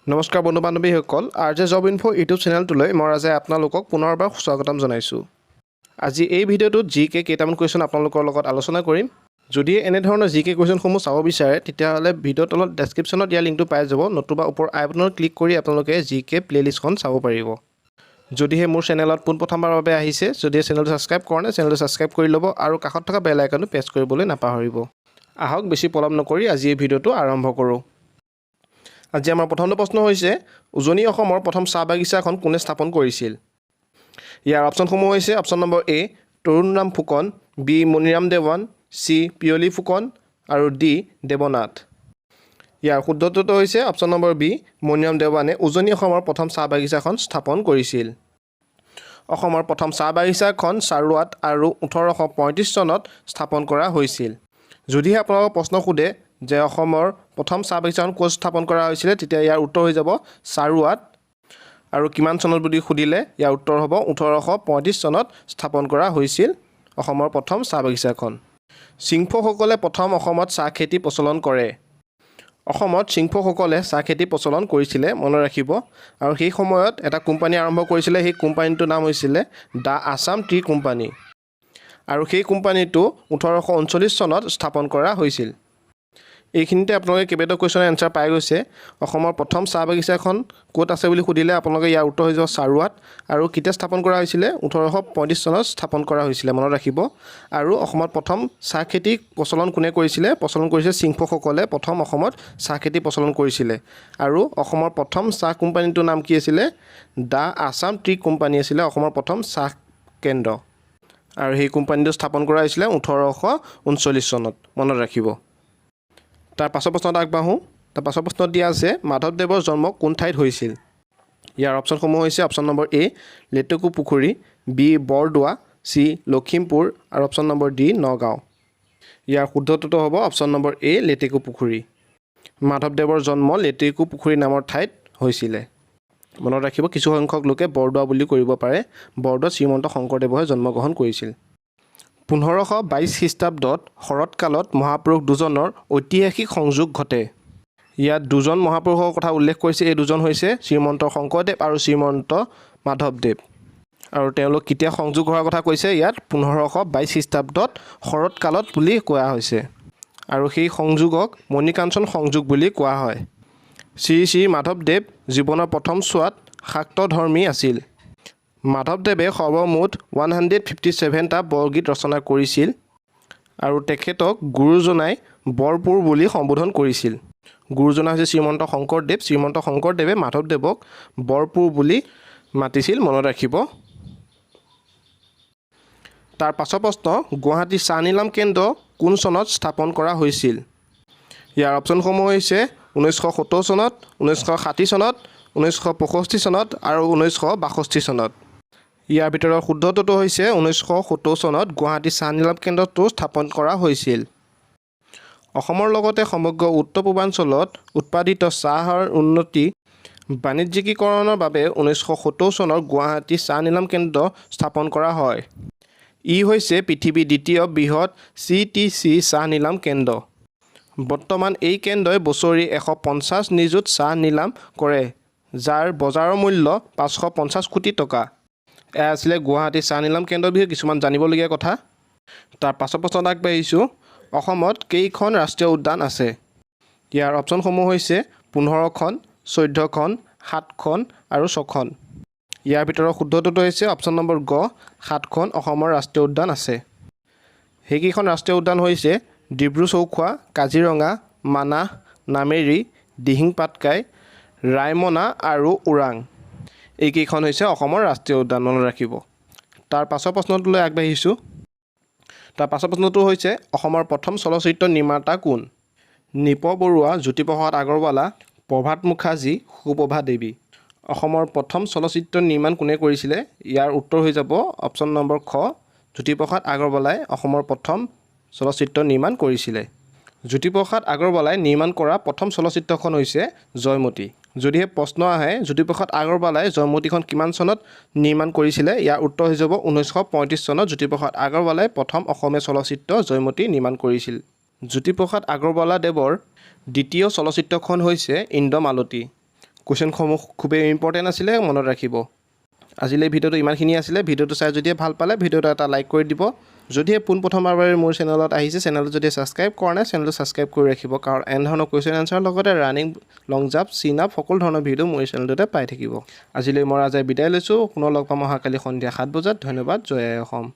নমস্কাৰ বন্ধু বান্ধৱীসকল, R J job ইনফ' YouTube চেনেলটোলৈ মই ৰাজাই আপোনালোকক পুনৰবাৰ স্বাগতম জনাইছোঁ। আজি এই ভিডিঅ'টোত জি কে কেইটামান কুৱেশ্যন আপোনালোকৰ লগত আলোচনা কৰিম। যদি এনেধৰণৰ জি কে কুৱেশ্যনসমূহ চাব বিচাৰে, তেতিয়াহ'লে ভিডিঅ'ৰ তলত ডেছক্ৰিপশ্যনত দিয়া লিংকটো পাই যাব, নতুবা ওপৰ আই বাটনত ক্লিক কৰি আপোনালোকে জি কে প্লে'লিষ্টখন চাব পাৰিব। যদিহে মোৰ চেনেলত পোনপ্ৰথমবাৰৰ বাবে আহিছে, যদিহে চেনেলটো ছাবস্ক্ৰাইব কৰা নাই, চেনেলটো ছাবস্ক্ৰাইব কৰি ল'ব আৰু কাষত থকা বেল আইকনটো প্ৰেছ কৰিবলৈ নাপাহৰিব। আহক, বেছি পলম নকৰি আজি এই ভিডিঅ'টো আৰম্ভ কৰোঁ। আজি আমাৰ প্ৰথমটো প্ৰশ্ন হৈছে, উজনি অসমৰ প্ৰথম চাহ বাগিচাখন কোনে স্থাপন কৰিছিল? ইয়াৰ অপশ্যনসমূহ হৈছে অপশ্যন নম্বৰ এ তৰুণৰাম ফুকন, বি মণিৰাম দেৱান, চি পিয়লি ফুকন আৰু ডি দেৱনাথ। ইয়াৰ শুদ্ধটো হৈছে অপশ্যন নম্বৰ বি, মণিৰাম দেৱানে উজনি অসমৰ প্ৰথম চাহ বাগিচাখন স্থাপন কৰিছিল। অসমৰ প্ৰথম চাহ বাগিচাখন চাৰুৱাত আৰু 1835 চনত স্থাপন কৰা হৈছিল। যদিহে আপোনালোকক প্ৰশ্ন সোধে যে অসমৰ প্ৰথম চাহ বাগিচাখন ক'ত স্থাপন কৰা হৈছিলে, তেতিয়া ইয়াৰ উত্তৰ হৈ যাব চাৰুৱাত আৰু কিমান চনত বুলি সুধিলে ইয়াৰ উত্তৰ হ'ব 1835 চনত স্থাপন কৰা হৈছিল অসমৰ প্ৰথম চাহ বাগিচাখন। চিংফৌসকলে প্ৰথম অসমত চাহ খেতি প্ৰচলন কৰে। অসমত চিংফৌসকলে চাহ খেতি প্ৰচলন কৰিছিলে, মনত ৰাখিব। আৰু সেই সময়ত এটা কোম্পানী আৰম্ভ কৰিছিলে। সেই কোম্পানীটোৰ নাম হৈছিলে the Assam T company আৰু সেই কোম্পানীটো 1839 চনত স্থাপন কৰা হৈছিল। এইখিনিতে আপোনালোকে কেইবাটাও কুৱেশ্যনৰ এনচাৰ পাই গৈছে। অসমৰ প্ৰথম চাহ বাগিচাখন ক'ত আছে বুলি সুধিলে আপোনালোকে ইয়াৰ উত্তৰ হৈ যাব চাৰুৱাত। আৰু কেতিয়া স্থাপন কৰা হৈছিলে? 1835 চনত স্থাপন কৰা হৈছিলে, মনত ৰাখিব। আৰু অসমত প্ৰথম চাহ খেতি প্ৰচলন কোনে কৰিছিলে? প্ৰচলন কৰিছিলে চিংফৌসকলে। প্ৰথম অসমত চাহ খেতি প্ৰচলন কৰিছিলে। আৰু অসমৰ প্ৰথম চাহ কোম্পানীটোৰ নাম কি আছিলে? The Assam T company আছিলে অসমৰ প্ৰথম চাহ কেন্দ্ৰ। আৰু সেই কোম্পানীটো স্থাপন কৰা হৈছিলে 1839 চনত, মনত ৰাখিব। তাৰ পাছৰ প্ৰশ্নত আগবাঢ়োঁ। তাৰ পাছৰ প্ৰশ্নত দিয়া আছে, মাধৱদেৱৰ জন্ম কোন ঠাইত হৈছিল? ইয়াৰ অপশ্যনসমূহ হৈছে অপশ্যন নম্বৰ এ লেটেকু পুখুৰী, বি বৰদোৱা, চি লখিমপুৰ আৰু অপশ্যন নম্বৰ ডি নগাঁও। ইয়াৰ শুদ্ধটো হ'ব অপশ্যন নম্বৰ এ লেটেকু পুখুৰী। মাধৱদেৱৰ জন্ম লেটেকু পুখুৰী নামৰ ঠাইত হৈছিলে, মনত ৰাখিব। কিছুসংখ্যক লোকে বৰদোৱা বুলি কৰিব পাৰে। বৰদোৱাত শ্ৰীমন্ত শংকৰদেৱহে জন্মগ্ৰহণ কৰিছিল। 1522 খ্ৰীষ্টাব্দত শৰৎকালত মহাপুৰুষ দুজনৰ ঐতিহাসিক সংযোগ ঘটে। ইয়াত দুজন মহাপুৰুষৰ কথা উল্লেখ কৰিছে। এই দুজন হৈছে শ্ৰীমন্ত শংকৰদেৱ আৰু শ্ৰীমন্ত মাধৱদেৱ। আৰু তেওঁলোক কেতিয়া সংযোগ হোৱাৰ কথা কৈছে ইয়াত? 1522 খ্ৰীষ্টাব্দত শৰৎকালত বুলি কোৱা হৈছে। আৰু সেই সংযোগক মণিকাঞ্চন সংযোগ বুলি কোৱা হয়। শ্ৰী শ্ৰী মাধৱদেৱ জীৱনৰ প্ৰথম ছোৱাত শাক্তধৰ্মী আছিল। মাধৱদেৱে সৰ্বমুঠ 157টা বৰগীত ৰচনা কৰিছিল আৰু তেখেতক গুৰুজনাই বৰপুৰ বুলি সম্বোধন কৰিছিল। গুৰুজনা হৈছে শ্ৰীমন্ত শংকৰদেৱ। শ্ৰীমন্ত শংকৰদেৱে মাধৱদেৱক বৰপুৰ বুলি মাতিছিল, মনত ৰাখিব। তাৰ পাছৰ প্ৰশ্ন, গুৱাহাটী চাহ নিলাম কেন্দ্ৰ কোন চনত স্থাপন কৰা হৈছিল? ইয়াৰ অপশ্যনসমূহ হৈছে 1970 চনত, 1960 চনত, 1965 চনত আৰু 1962 চনত। ইয়াৰ ভিতৰত শুদ্ধটো হৈছে 1970 চনত গুৱাহাটী চাহ নিলাম কেন্দ্ৰটো স্থাপন কৰা হৈছিল। অসমৰ লগতে সমগ্ৰ উত্তৰ পূৰ্বাঞ্চলত উৎপাদিত চাহৰ উন্নতি বাণিজ্যিকীকৰণৰ বাবে 1970 চনৰ গুৱাহাটী চাহ নিলাম কেন্দ্ৰ স্থাপন কৰা হয়। ই হৈছে পৃথিৱীৰ দ্বিতীয় বৃহৎ চিটিচি চাহ নিলাম কেন্দ্ৰ। বৰ্তমান এই কেন্দ্ৰই বছৰি 150 নিযুত চাহ নিলাম কৰে, যাৰ বজাৰৰ মূল্য 550 কোটি টকা। এয়া আছিলে গুৱাহাটী চাহ নিলাম কেন্দ্ৰৰ বিষয়ে কিছুমান জানিবলগীয়া কথা। তাৰ পাছৰ প্ৰশ্নত আগবাঢ়িছোঁ। অসমত কেইখন ৰাষ্ট্ৰীয় উদ্যান আছে? ইয়াৰ অপশ্যনসমূহ হৈছে 15খন, 14খন, সাতখন আৰু ছখন। ইয়াৰ ভিতৰত শুদ্ধটো হৈছে অপশ্যন নম্বৰ গ, সাতখন অসমৰ ৰাষ্ট্ৰীয় উদ্যান আছে। সেইকেইখন ৰাষ্ট্ৰীয় উদ্যান হৈছে ডিব্ৰু চৈখোৱা, কাজিৰঙা, মানাহ, নামেৰি, দিহিং পাটকাই, ৰায়মনা আৰু ওৰাং। এইকেইখন হৈছে অসমৰ ৰাষ্ট্ৰীয় উদ্যান, মনত ৰাখিব। তাৰ পাছৰ প্ৰশ্নটোলৈ আগবাঢ়িছোঁ। তাৰ পাছৰ প্ৰশ্নটো হৈছে, অসমৰ প্ৰথম চলচ্চিত্ৰ নিৰ্মাতা কোন? নৃপ বৰুৱা, জ্যোতিপ্ৰসাদ আগৰৱালা, প্ৰভাত মুখাৰ্জী, সুপ্ৰভা দেৱী। অসমৰ প্ৰথম চলচ্চিত্ৰ নিৰ্মাণ কোনে কৰিছিলে? ইয়াৰ উত্তৰ হৈ যাব অপশ্যন নম্বৰ খ, জ্যোতিপ্ৰসাদ আগৰৱালাই অসমৰ প্ৰথম চলচ্চিত্ৰ নিৰ্মাণ কৰিছিলে। জ্যোতিপ্ৰসাদ আগৰৱালাই নিৰ্মাণ কৰা প্ৰথম চলচ্চিত্ৰখন হৈছে জয়মতী। যদিহে প্ৰশ্ন আহে, জ্যোতিপ্ৰসাদ আগৰৱালাই জয়মতীখন কিমান চনত নিৰ্মাণ কৰিছিলে, ইয়াৰ উত্তৰ হৈ যাব 1935 চনত জ্যোতিপ্ৰসাদ আগৰৱালাই প্ৰথম অসমীয়া চলচ্চিত্ৰ জয়মতী নিৰ্মাণ কৰিছিল। জ্যোতিপ্ৰসাদ আগৰৱালাদেৱৰ দ্বিতীয় চলচ্চিত্ৰখন হৈছে ইন্দ্ৰমালতী। কুৱেশ্যনসমূহ খুবেই ইম্পৰ্টেণ্ট আছিলে, মনত ৰাখিব। আজিলৈ ভিডিঅ'টো ইমানখিনি আছিলে। ভিডিঅ'টো চাই যদিহে ভাল পালে, ভিডিঅ'টো এটা লাইক কৰি দিব। যদিহে পোনপ্ৰথমবাৰ বাবে মোৰ চেনেলত আহিছে, চেনেলটো যদি ছাবস্ক্ৰাইব কৰা নাই, চেনেলটো ছাবস্ক্ৰাইব কৰি ৰাখিব, কাৰণ এনেধৰণৰ কুৱেশ্যন এনচাৰৰ লগতে ৰানিং, লং জাম্প, চিন আপ সকলো ধৰণৰ ভিডিঅ' মোৰ এই চেনেলটোতে পাই থাকিব। আজিলৈ মই ৰাজাই বিদায় লৈছোঁ। পুনৰ লগ পাম অহাকালি সন্ধিয়া 7 বজাত। ধন্যবাদ। জয় আই অসম।